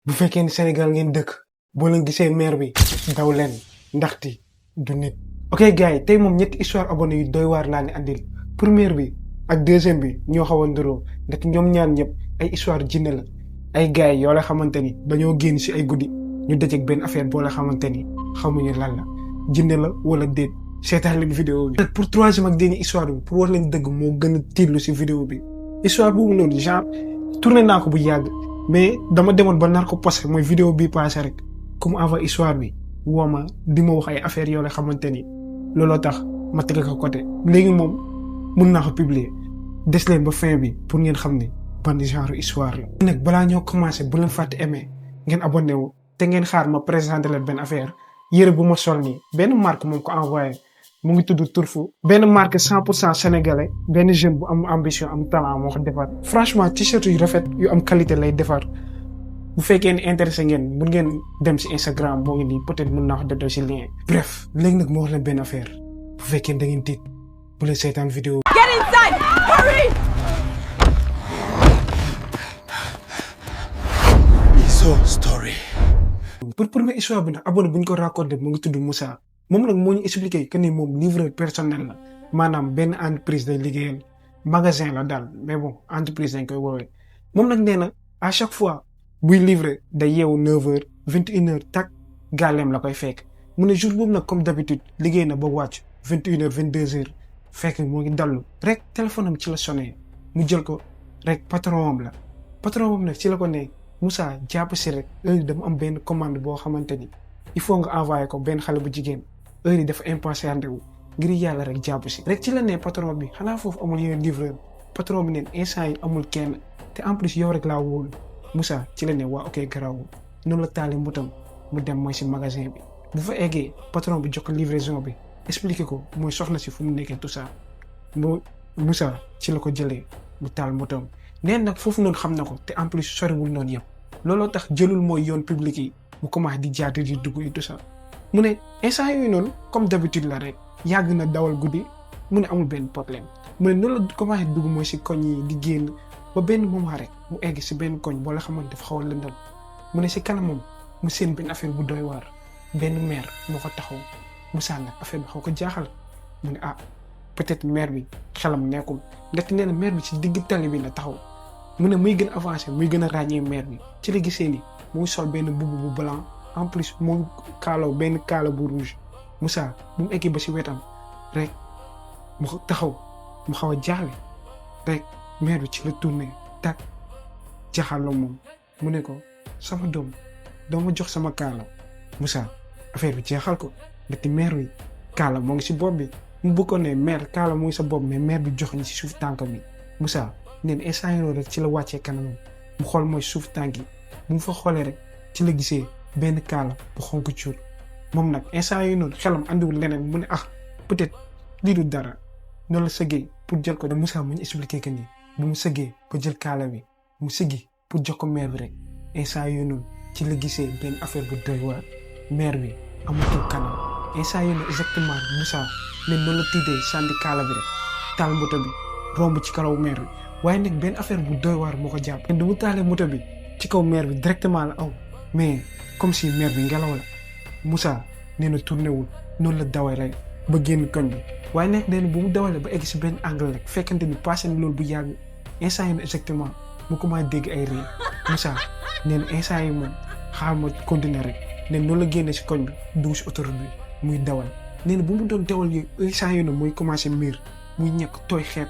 bu fekkee ni Sénégal ngeen dëkk boo leen gisee maire bi daw leen ndaxte du nit. ok gars yi tey moom ñetti histoire abonné yu doy waar laa ne andil première bi ak deuxième bi ñoo xaw a nduroo ndax ñoom ñaar ñëpp ay histoire jinne la ay gars yi yoo la xamante ni dañoo génn si ay guddi ñu dajeeg benn affaire boo la xamante ni xamuñu lan la jinne la wala déet seetaan leen vidéo bi. pour troisième ak dernière histoire bi pour wax leen dëgg moo gën a tiitlu si vidéo bi histoire boobu noonu genre tourné naa ko bu yàgg mais dama demoon ba nar ko posté mooy vidéo bii passé rek comme envoyé histoire bi woo ma di ma wax ay affaires yoo la xamante ni looloo tax ma teg ko côté léegi moom mun naa ko publier des leen ba fin bi pour ngeen xam ne ban genre histoire la. nag balaa ñoo commencé bu leen fàtte aimé ngeen abonné wu te ngeen xaar ma présenté leen benn affaire yére bu ma sol nii benn marque moom ko envoyé mu ngi tudd Turfu benn marque 100% sénégalais benn jeune bu am ambition am talent moo ko defar franchement t-shirt yu rafet yu am qualité lay defar bu fekkee ne intéressé ngeen mun ngeen dem si Instagram moo ngi nii peut-être mun naa ko def si lien. bref léegi nag moo wax leen benn affaire bu fekkee da ngeen tiit bu leen seetaan vidéo. Get inside! Hurry! Iso story. pour première histoire bi nag abonné bu ñu ko raconté mu ngi tudd Moussa moom nag moo ñu expliqué que ni moom livreur personnel la maanaam benn entreprise day liggéeyal magasin la daal mais bon entreprise dañ koy woowee moom nag nee na à chaque fois buy livrer day yeewu 9h 21h tak gàlleem la koy fekk mu ne jour boobu nag comme d'habitude liggéey na ba wàcc 21h 22h fekk moo ngi dallu rek téléphone am ci la sonné mu jël ko rek patron am la patron am nag ci la ko ne Moussa jàpp si rek heure yi dama am benn commande boo xamante ni il faut nga envoyé ko benn xale bu jigéen heure yi dafa impatienté wu ngir yàlla rek jàpp si rek ci la ne patron bi xanaa foofu amul yeneen livreur patron bi neen instant yi amul kenn te en plus yow rek laa wóolu Moussa ci la ne waa ok garaawul noonu la taali mbutam mu dem mooy si magasin bi bu fa eggee patron bi jox ko livraison bi expliqué ko mooy soxna si fu mu nekkee tout ça mu Moussa ci la ko jëlee mu taal mbutam neen nag foofu noonu xam na ko te en plus soriwul noonu yëpp looloo tax jëlul mooy yoon public yi mu commencé di jaati di dugg yi tout ça mu ne instant yooyu noonu comme d'habitude la rek yàgg na dawal guddi mu ne amul benn problème mu ne noonu la commencé dugg mooy si koñ yi di génn ba benn moment rek mu egg si benn koñ boo la xamante dafa xaw a lëndam mu ne si kanamam mu seen benn affaire bu doy waar benn maire moo fa taxaw Moussa nag affaire bi xaw ko jaaxal mu ne peut-être maire bi xelam nekkul ndaxte nee na maire bi ci digg tali bi la taxaw mu ne muy gën a avancé muy gën a ràññee maire bi ci la gisee ni mu ngi sol benn mbubb bu blanc en plus mu kaalaw benn kaala bu rouge Moussa bu mu eggee ba si wetam rek mu taxaw mu xaw a jaaxle rek maire bi ci la tourné tak jaaxaloo moom mu ne ko sama doom dama jox sama kaala Moussa affaire bi jeexal ko ndaxte maire bi kaala moo ngi si bopp bi mu bëggoon ne maire kaala moo ngi sa bopp mais maire bi jox ñu si suuf tànk bi Moussa neen instant yii rek ci la wàccee kanamam mu xool mooy suuf tànk yi bu mu fa xoolee rek ci la gisee benn kaala bu xonk cuur moom nag instant yii noonu xelam andiwul leneen mu ne peut-être lii du dara noonu la sëggee pour jël ko de Moussa mu ñu expliqué que ni bu mu sëggee ba jël kaala bi mu sëggi pour jox ko maire bi rek instant yii noonu ci la gisee benn affaire bu doy waar maire bi amatul kanam instant yii noonu exactement Moussa ne noonu la tiitee sànni kaala bi rek taal moto bi romb ci karaw maire bi waaye nag benn affaire bu doy waar moo ko jàpp. du mu taalee moto bi ci kaw maire bi directement la aw mais comme si maire bi ngelaw la Moussa nee na tourné wul noonu la dawee rek ba génn koñ bi waaye nag nee na bu mu dawalee ba egg si benn angle rek fekkante ni passé na loolu bu yàgg instant yi exactement mu commencé dégg ay rire Moussa nee na instant yi moom xaar ma continuer rek nee noonu la génne si koñ bi dugg si autoroute bi muy dawal nee na bu mu doon dawal yooyu instant yi noonu muy commencé miir muy ñàkk tooy xeet.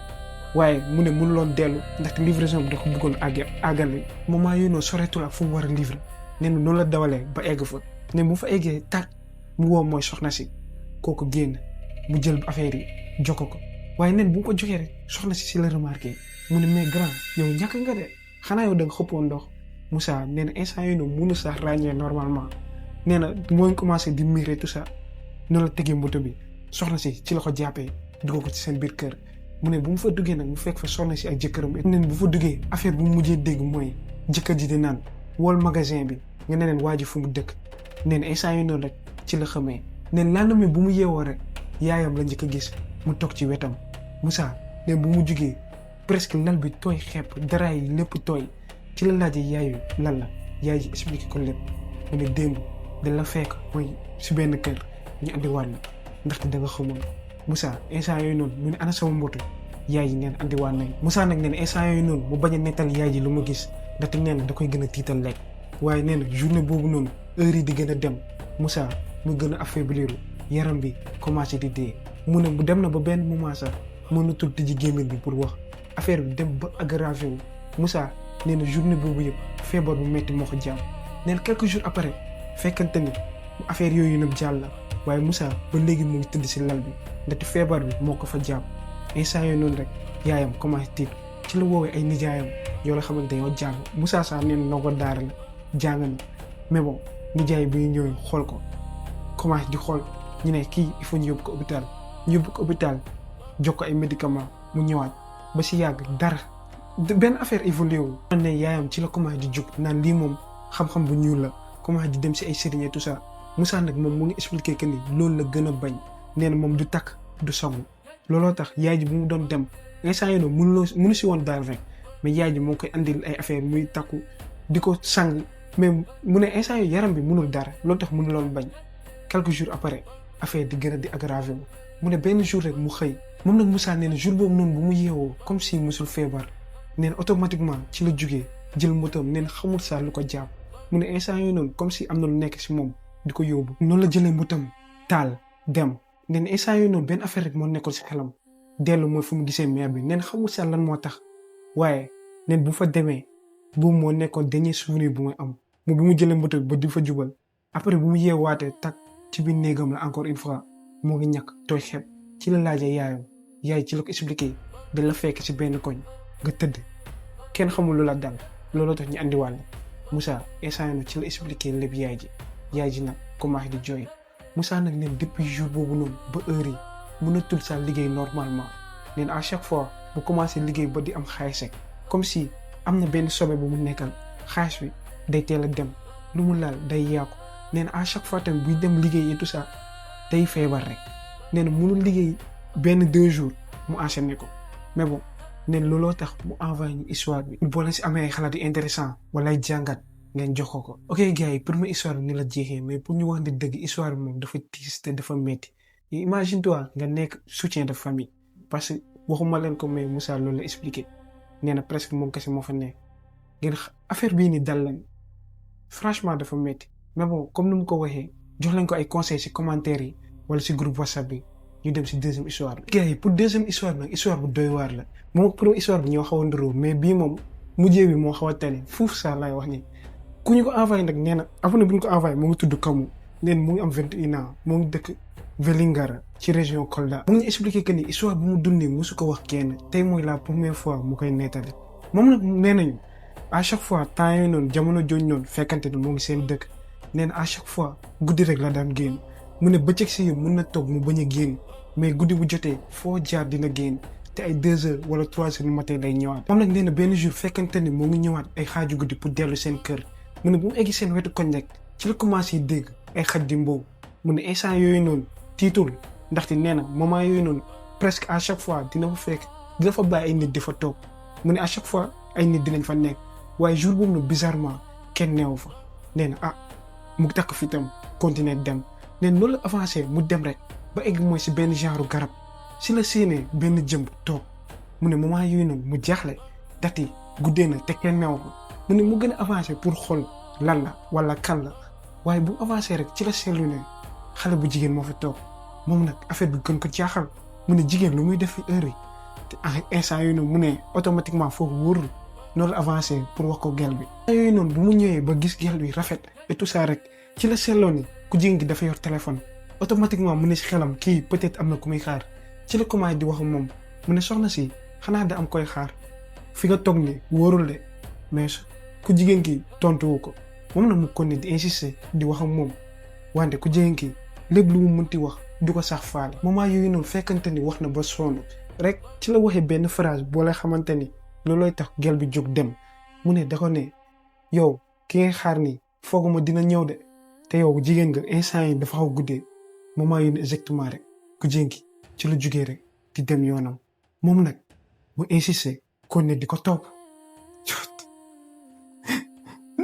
waaye mu ne mënuloon dellu ndaxte livraison bi da ko bëggoon àggale moment yooyu noonu soreetul ak fu mu war a livrer nee na noonu la dawalee ba egg fa ne mu fa eggee tàkk mu woo mooy soxna si kooku génn mu jël affaire yi jokko ko waaye nen bu mu ko joxee rek soxna si la remarqué mu ne mais grand yow ñàkk nga de xanaa yow da nga xëppoon ndox Moussa nee na instant yooyu noonu mënu sax ràññee normalement nee na moo commencé di miire tout ça noonu la tegee moto bi soxna si ci la ko jàppee dugg ko ci seen biir kër. mu ne bu mu fa duggee nag mu fekk fa soxna si ak jëkkëram neen bu fa duggee affaire bu mu mujjee dégg mooy jëkkër ji di naan wol magasin bi nga ne leen waa ji fu mu dëkk neen instant yi noonu rek ci la xamee neen lendemain bu mu yeewoo rek yaayam la njëkk a gis mu toog ci wetam Moussa neen bu mu jugee presque lal bi tooy xepp dara yi lépp tooy ci la laajee yaayu lan la yaay ji expliqué ko lépp mu ne démb da la fekk mooy si benn kër ñu andiwaat la ndaxte da nga xamoon Moussa instant yooyu noonu mu ne ana sama mbotu yaay ji neen andiwaat nañ Moussa nag nee na instant yooyu noonu mu bañ a nettal yaay ji lu ma gis ndaxte nee na da koy gën a tiital lekk waaye nee na journée boobu noonu heure yi di gën a dem Moussa mu gën a affaiblir yaram bi commencé di dee mu ne bu dem na ba benn moment sax mënatul tijji gémmiñ bi pour wax affaire bi dem ba aggravé wu Moussa nee na journée boobu yëpp feebar bu metti moo ko jàpp nee na quelques jours après fekkante ni affaire yooyu nag jàll la waaye Moussa ba léegi mu ngi tëdd si lal bi ndaxte feebar bi moo ko fa jàpp instant yooyu noonu rek yaayam commencé tiit ci la woowee ay nijaayam yoo la xamante dañoo jàng Moussa sax nee na ndongo daara la jàng na mais bon nijaay bi ñu ñëwee xool ko commencé di xool ñu ne kii il faut ñu yóbbu ko hôpital ñu yóbbu ko hôpital jox ko ay médicaments mu ñëwaat ba si yàgg dara benn affaire évolué wu. ne yaayam ci la commencé di jóg naan lii moom xam-xam bu ñuul la commencé di dem si ay sëriñ et tout ça Moussa nag moom mu ngi expliqué que ni loolu la gën a bañ nee na moom du takk du sangu looloo tax yaay ji bu mu doon dem instant yii noonu mënu si woon daal rek mais yaay ji moo koy andil ay affaire muy takku di ko sang mais mu ne instant yii yaram bi mënul dara loolu tax mënu loon bañ quelques jours après affaire di gën a di aggravé wu mu ne benn jour rek mu xëy moom nag Moussa nee na jour boobu noonu bu mu yeewoo comme si musul feebar nee na automatiquement ci la jugee jël motoom nee na xamul saa lu ko jàpp mu ne instant yii noonu comme si am na lu nekk si moom di ko yóbbu noonu la jëlee motoom taal dem nee na instant yii noonu benn affaire rek moo nekkoon si xelam dellu mooy fu mu gisee mère bi nee na xamul saa lan moo tax waaye nee na bu fa demee boobu moo nekkoon dernier souvenir bu muy am mu bi mu jëlee moto bi ba di fa jubal après bu mu yeewaatee tak ci biir néegam la encore une fois moo ngi ñàkk tooy xeeb ci la laajee yaayam yaay ci la ko expliqué da la fekk si benn koñ nga tëdd kenn xamul lu la dal looloo tax ñu andiwaale Moussa instant yii ci la expliqué lépp yaay ji nag commencé di jooy Moussa nag neen depuis jour boobu noonu ba heure yi mënatul sa liggéey normalement neen à chaque fois bu commencé liggéey ba di am xaalis rek comme si am na benn sobe bu mu nekkal xaalis bi day teel a dem lu mu laal day yàqu neen à chaque fois tamit buy dem liggéey et tout ça day feebar rek nee na mënul liggéey benn 2 jours mu enchaîné ko mais bon neen looloo tax mu envoyé ñu histoire bi boo leen si amee ay xalaat yu intéressant wala ay jàngat ngeen jox ko ok gars yi première histoire bi ni la jeexee mais pour ñu wax ne dëgg histoire bi moom dafa tiis te dafa métti imagine toi nga nekk soutien de famille parce que waxuma leen ko mais Moussa loolu la expliqué nee na presque moom kese moo fa nekk ngeen affaire bii ni dal leen franchement dafa métti mais bon comme ni mu ko waxee jox leen ko ay conseils si commentaires yi wala si groupe WhatsApp bi ñu dem si deuxième histoire bi. gars yi pour deuxième histoire nag histoire bu doy waar la moom première histoire bi ñoo xaw a nduroo mais bii moom mujjee bi moo xaw a tane fuuf saa laay wax ni ku ñu ko envoyé nag nee na avant bi ñu ko envoyé mu ngi tudd Kamou neen mu ngi am 21 ans mu ngi dëkk Vélingara ci région Kolda. mu ngi expliqué que ni histoire bu mu dundee mosu ko wax kenn tey mooy la première fois mu koy nettali moom nag nee nañu à chaque fois temps yooyu noonu jamono jooju noonu fekkante ne moo ngi seen dëkk nee na à chaque fois guddi rek la daan génn mu ne bëccëg si mun na toog mu bañ a génn mais guddi bu jotee foo jaar dina génn te ay 2 heures wala 3 heures du matin lay ñëwaat. moom nag nee na benn jour fekkante ni moo ngi ñëwaat ay xaaju guddi pour dellu seen kër mu ne bu mu eggi seen wetu koñ rek ci la commencé dégg ay xaj di mboobu mu ne instant yooyu noonu tiitul ndaxte nee na moment yooyu noonu presque à chaque fois dina fa fekk dina fa bàyyi ay nit di fa toog mu ne à chaque fois ay nit dinañ fa nekk waaye jour boobu nag bizarrement kenn neewu fa nee na mu takk fi tam continuer dem nee na loolu la avancé mu dem rek ba egg mooy si benn genre garab si la séenee benn jëmb toog mu ne moment yooyu noonu mu jaaxle dati guddee na te kenn neewu fa mu ne mu gën a avancé pour xool lan la wala kan la waaye bu avancé rek ci la seetlu ne xale bu jigéen moo fa toog moom nag affaire bi gën ko jaaxal mu ne jigéen lu muy def fi heure yi te instant yooyu noonu mu ne automatiquement foofu wóorul noonu la avancé pour wax ko gel bi. yooyu noonu bu mu ñëwee ba gis gel bi rafet et tout ça rek ci la seetloo ni ku jigéen gi dafa yor téléphone automatiquement mu ne si xelam kii peut-être am na ku muy xaar ci la commencé di wax moom mu ne soxna si xanaa da am koy xaar fi nga toog ni wóorul de mais ku jigéen ki tontuwu ko moom na mu kon ne di insister di wax ak moom wante ku jigéen ki lépp lu mu mënti wax du ko sax faale. moment yooyu noonu fekkante ni wax na ba sonn rek ci la waxee benn phrase boo lay xamante ni loolooy tax gel bi jóg dem mu ne da ko ne yow ki ngay xaar ni fooguma dina ñëw de te yow jigéen nga instant yi dafa xaw guddee moment yooyu exactement rek ku jigéen ki ci la jugee rek di dem yoonam moom nag mu insister kon ne di ko topp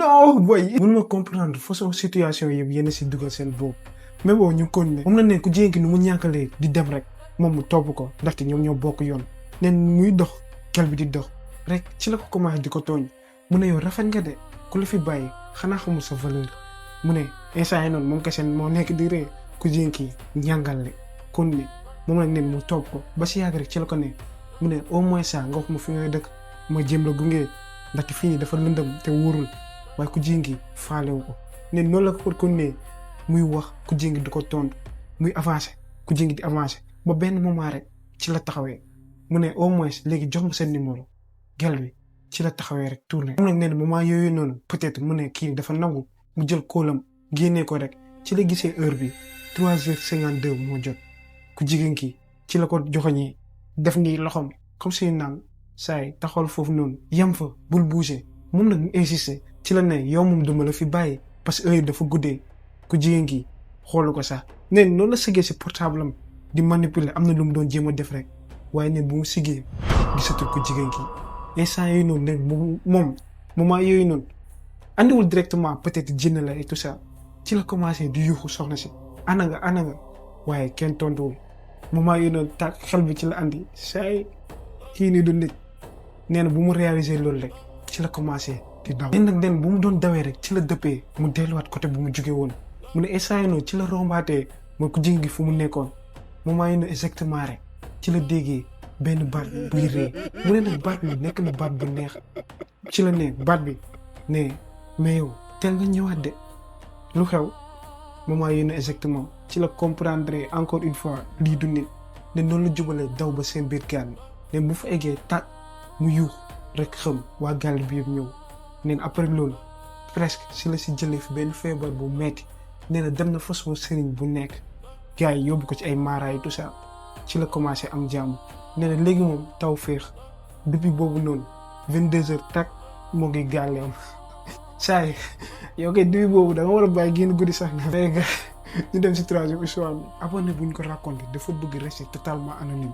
non boy mun ma comprendre façon situation yëpp yéen si dugal seen bopp mais bon ñu kon ne moom la ne ku jigéen ki nu mu ñàkkalee di dem rek moom mu topp ko ndaxte ñoom ñoo bokk yoon neen muy dox gel bi di dox rek ci la ko commencé di ko tooñ mu ne yow rafet nga de ku la fi bàyyi xanaa xamul sa valeur mu ne instant yi noonu moom kese moo nekk di ree ku jigéen ki ñàngal le kon ne moom la neen mu topp ko ba si yàgg rek ci la ko ne mu ne au moins ça nga wax ma fi ngay dëkk ma jéem la gunge ndaxte fii dafa lëndëm te wóorul waaye ku jigéen ki faalewu ko ne noonu la ko kon ne muy wax ku jigéen ki di ko tontu muy avancé ku jigéen ki di avancé ba benn moment rek ci la taxawee mu ne au moins léegi jox ma seen numéro gel bi ci la taxawee rek tourné. moom nag nee na moment yooyu noonu peut-être mu ne kii dafa nangu mu jël kóolam génnee ko rek ci la gisee heure bi 3h52 moo jot ku jigéen ki ci la ko joxoñee def nii loxom comme si naan saay taxawal foofu noonu yem fa bul bouger moom nag mu insister ci la ne yow moom duma la fi bàyyi parce que heure dafa guddee ku jigéen ki xoolu ko sax nee noonu la sëggee si portable am di manipuler am na lu mu doon jéem a def rek waaye ne bu mu siggee gisatul ku jigéen ki instant yooyu noonu ne moom moment yooyu noonu andiwul directement peut-être jënd la et tout ça ci la commencé di yuuxu soxna si ana nga waaye kenn tontuwul moment yooyu noonu tàkk xel bi ci la andi saay kii nii du nit nee na bu mu réaliser loolu rek ci la commencé di daw. nag den bu mu doon dawee rek ci la dëppee mu delluwaat côté bu mu jóge woon mu ne instant yii noonu ci la rombaatee mooy ku jigéen gi fu mu nekkoon moment yii noonu exactement rek ci la déggee benn baat buy ree mu ne nag baat bi nekk na baat bu neex ci la ne baat bi ne mais yow teel nga ñëwaat de lu xew moment yii noonu exactement ci la comprendre encore une fois lii du nit ne noonu la jubalee daw ba seen biir gaal ne bu fa eggee tàkk mu yuux rek xam waa gaal bi yëpp ñëw neen après loolu presque si la si jëlee fi benn feebar bu metti nee na dem na façon sëriñ bu nekk gars yi yóbbu ko ci ay maaraay tout ça ci la commencé am jàmm nee na léegi moom taw féex depuis boobu noonu 22h tak moo ngi gàlleem saa yi yow kay depuis boobu da nga war a bàyyi génn guddi sax na léegi ñu dem si troisième histoire bi abonné bu ñu ko raconté dafa bëgg rester totalement anonyme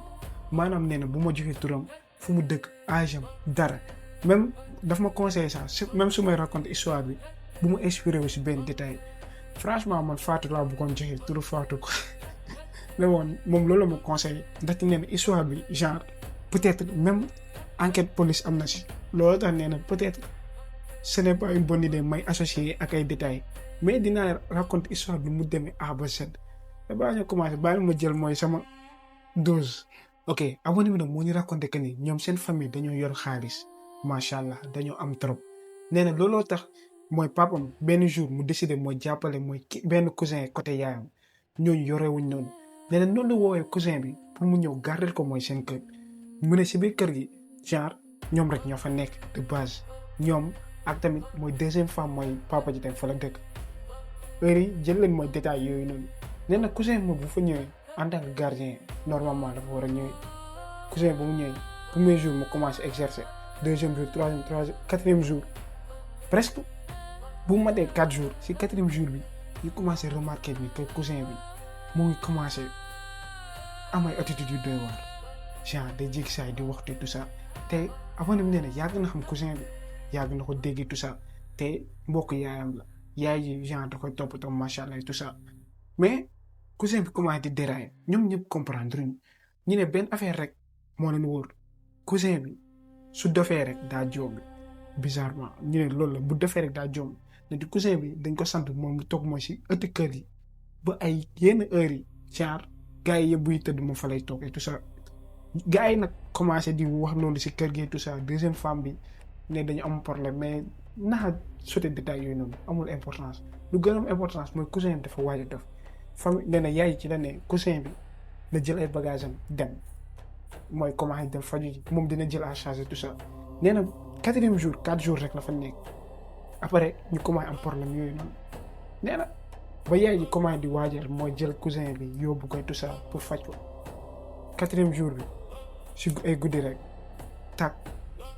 maanaam nee na bu ma joxee turam fu mu dëkk âge am dara même daf ma conseillé sax même su may raconté histoire bi bu mu inspiré wu si benn détail franchement man Fatou laa bëggoon joxe turu Fatou ko mais bon moom loolu la ma conseillé ndaxte nee na histoire bi genre peut-être même enquête police am na si loolu tax nee na peut-être ce n'est pas une bonne idée may associé ak ay détails mais dinaa raconter histoire bi mu demee A ba Z te balaa ñu commencé bàyyi ma jël mooy sama dose. ok abonné bi nag moo ñu raconté que ni ñoom seen famille dañoo yor xaalis macha allah dañoo am trop nee na looloo tax mooy papam benn jour mu décidé mooy jàppale mooy benn cousin côté yaayam ñooñu yorewuñ noonu nee na noonu la woowee cousin bi pour mu ñëw garder ko mooy seen kër mu ne si biir kër gi genre ñoom rek ñoo fa nekk de base ñoom ak tamit mooy deuxième femme mooy papa ji tamit fa la dëkk heure yi jël leen mooy détails yooyu noonu nee na cousin moom bu fa ñëwee en tant que gardien normalement dafa war a ñëwee cousin bu mu ñëwee premier jour mu commencé exercer deuxième jour troisième quatrième jour presque bu mu matee 4 jours si 4e jour bi ñu commencé remarquer bi que cousin bi mu ngi commencé am ay attitude yu doy waar genre day jékki saa yi di waxtu tout ça te avant mu nee na yàgg na xam cousin bi yàgg na ko dégg tout ça te mbokk yaayam la yaay ji genre da koy toppatoo macha allah tout ça mais cousin bi commencé di dérailler ñoom ñëpp comprendre ñu ne benn affaire rek moo leen wóor cousin bi su dofee rek daa joom bizarrement ñu ne loolu la bu defee rek daa joom ne di cousin bi dañ ko sant moom mu toog mooy si ëtt kër yi ba ay yenn heures yi genre gars yi yëpp buy tëdd moom fa lay toog et tout ça gars yi nag commencé di wax loolu si kër gi et tout ça deuxième femme bi ne dañu am problème mais naxa sauté détail yooyu noonu amul importance lu gën a am importance mooy cousin bi dafa waaj a def famille nee na yaay ci la ne cousin bi na jël ay bagages am dem mooy commencé dem faju ji moom dina jël à charge tout ça nee na 4e jour 4 jours rek la fa nekk après ñu commencé am problème yooyu noonu nee na ba yaay ji commencé di waajal mooy jël cousin bi yóbbu koy tout ça pour faj ko 4e jour bi si ay guddi rek tàkk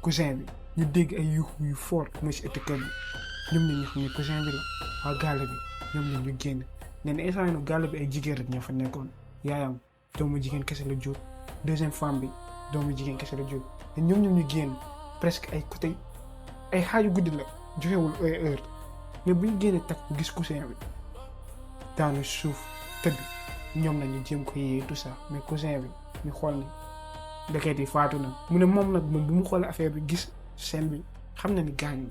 cousin bi ñu dégg ay yuux yu fort mooy si ëtt kër bi ñoom ne ñu xam ne cousin bi la waa gaale bi ñoom ne ñu génn nee na instant yii gaale bi ay jigéen rek ñoo fa nekkoon yaayam doomu jigéen kese la jur deuxième femme bi doomu jigéen kese la jur te ñoom ñu génn presque ay côté ay xaaju guddi la joxewul heure mais bu ñu génnee tak gis cousin bi daanu suuf tëdd ñoom nañu jéem ko yee tout ça mais cousin bi ñu xool ni ndeket yi faatu na mu ne moom nag moom bu mu xoolee affaire bi gis scène bi xam na ni gaañu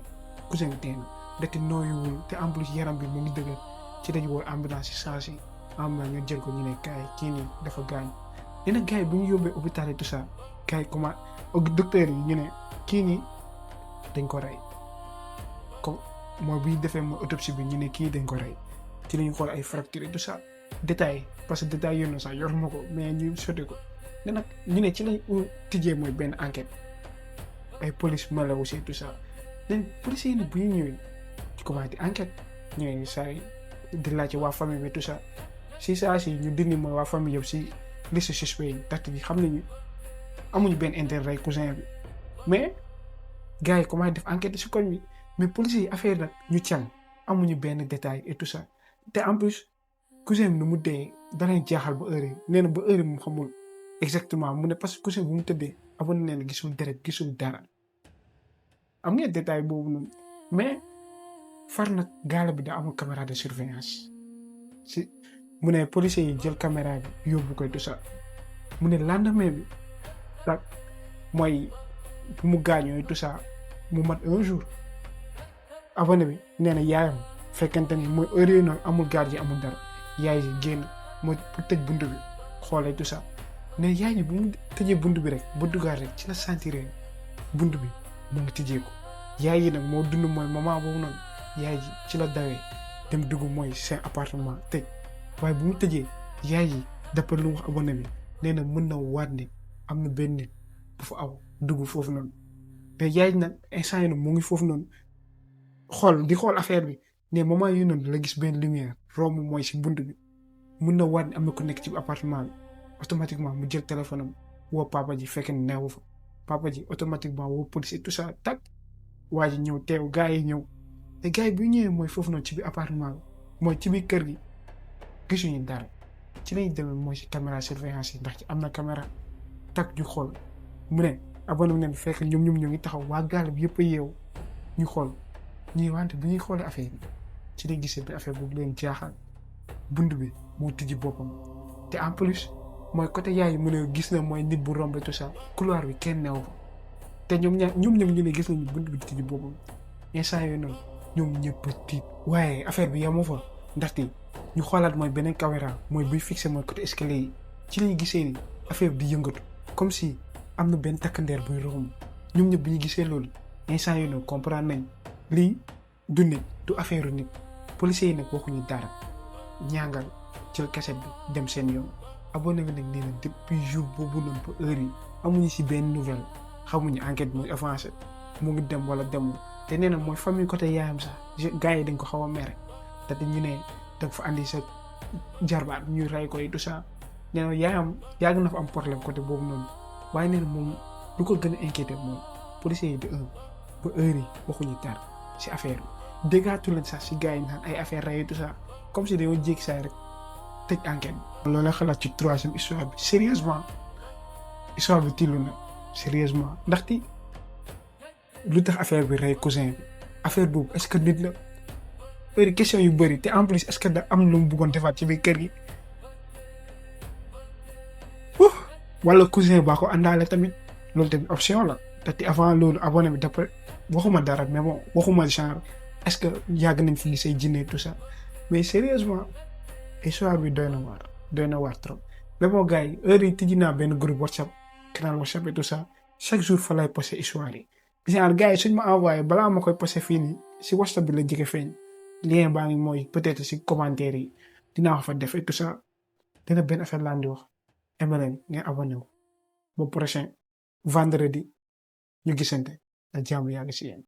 cousin bi dee na ndekki nooyuwul te en plus yaram bi mu ngi dëgër ci dañu woo ambulance si saa si ambulance ñu jël ko ñu ne kaay kii nii dafa gaañu nee na gars yi bu ñu yóbbee hôpital yi tout ça gars yi comment docteur yi ñu ne kii nii dañ ko rey comme mooy bu ñu defee mooy autopsie bi ñu ne kii dañ ko rey ci lañu xool ay fracture et tout ça détail parce que détail yoon na sax yor ma ko mais ñu sotti ko ne nag ñu ne ci lañ tijjee mooy benn enquête ay police mala aussi tout ça leen police yi bu ñu ñëwee ci commencé enquête ñëwee saa yi di laajte waa famille bi tout ça si saa si ñu dindi mooy waa famille yëpp si liste suspect yi ndaxte bi xam nañu amuñu benn intérêt cousin bi mais gars yi commencé def enquête si koñ bi mais police yi affaire nag ñu càng amuñu benn détail et tout ça te en plus cousin bi nu mu dee danañ jaaxal ba heure yi nee na ba heure yi mu xamul exactement mu ne parce que cousin bu mu tëddee abon nee na gisul deret gisul dara am ngeen détail boobu noonu mais far nag gaala bi da amul caméra de surveillance si mu ne policiers yi jël caméra bi yóbbu koy tout ça mu ne lendemain bi tak mooy bu mu gaañoo tout ça mu mat un jour abonné bi nee na yaayam fekkente ni mooy heure yooyu noonu amul gardien amul dara yaay ji génn mooy pour tëj buntu bi xoolee tout ça mais yaay ji bu mu tëjee buntu bi rek ba duggaat rek ci la sentiré buntu bi mu ngi tijjee ko yaay yi nag moo dund mooy moment boobu noonu yaay ji ci la dawee dem dugg mooy seen appartement tëj waaye bu mu tëjee yaay ji d'après lu wax abonné bi nee na mën na waat ni am na benn nit bu fa aw dugg foofu noonu mais yaay ji nag instant yi nag mu ngi foofu noonu di xool affaire bi ne moment yi noonu la gis benn lumière romb mooy si bunt bi mën na waat ni am na ku nekk ci appartement bi automatiquement mu jël téléphone am woo papa ji fekk ne neewu fa papa ji automatiquement woo police et tout ça tak waa ji ñëw teew gars yi ñëw te gars yi bu ñëwee mooy foofu noonu ci biir appartement bi mooy ci biir kër gi gisuñu dara ci lañu demee mooy si caméra surveillance yi ndax ci am na caméra tak ñu xool mu ne abonné ne fekk ñoom ñoo ngi taxaw waa gaal bi yëpp a yeewu ñu xool ñuy wante bu ñuy xoolee affaire bi ci lañ gisee bi affaire boobu leen jaaxal bunt bi moo tijji boppam te en plus mooy côté yaay mu ne gis na mooy nit bu rombe tout ça couloir bi kenn neew fa te ñoom ñu ne gis nañu bunt bi tijji boppam instant yooyu noonu ñoom ñëpp tiit waaye affaire bi yemoo fa ndaxte ñu xoolaat mooy beneen caméra mooy buy fixé mooy côté escalier yi ci lañu gisee ni affaire bi di yëngatu comme si am na benn takkandeer buy romb ñoom ñëpp bi ñu gisee loolu instant yooyu noonu comprendre nañ lii du nit du affaire nit policiers yi nag waxuñu dara ñaangal jël cassette bi dem seen yoon abonné bi nag nee na depuis jour boobu noonu ba heure yi amuñu si benn nouvelle xamuñu enquête muy avancé mu ngi dem wala demul te nee na mooy famille côté yaayam sax gars yi dañ ko xaw a mere te ñu ne danga fa andi sa jarbaat ñuy ray ko tout ça nee na yaayam yàgg na fa am problème côté boobu noonu waaye nee na moom lu ko gën a inquiété moom policiers yi de ba heure yi waxuñu dara si affaire bi déggaatu leen sax si gars yi naan ay affaire ray tout ça comme si dañoo jékki saa rek tëj enquête bi. loolu la xalaat ci troisième histoire bi sérieusement histoire bi tiilu na sérieusement ndaxte lu tax affaire bi rey cousin bi affaire boobu est-ce que nit la heure question yu bëri te en plus est-ce que da am lu mu bëggoon defaat ci biir kër gi wala cousin baa ko àndaale tamit loolu tamit option la te avant loolu abonné bi d'après waxuma dara mais bon waxuma genre est-ce que yàgg nañ fi gisee jinne tout ça mais sérieusement histoire bi doy na waar trop mais bon gars yi heure yi tijji naa benn groupe WhatsApp canal WhatsApp et tout ça chaque jour fa lay posté histoire yi genre gars yi suñ ma envoyé balaa ma koy posté fii nii si WhatsApp bi la jëkke feeñ lien baa ngi mooy peut-être si commentaire yi dinaa ko fa def et tout ça dina benn affaire laa di wax aimé leen ngeen abonné wu ba prochain vendredi ñu gisante ak jàmm yàgg si yéen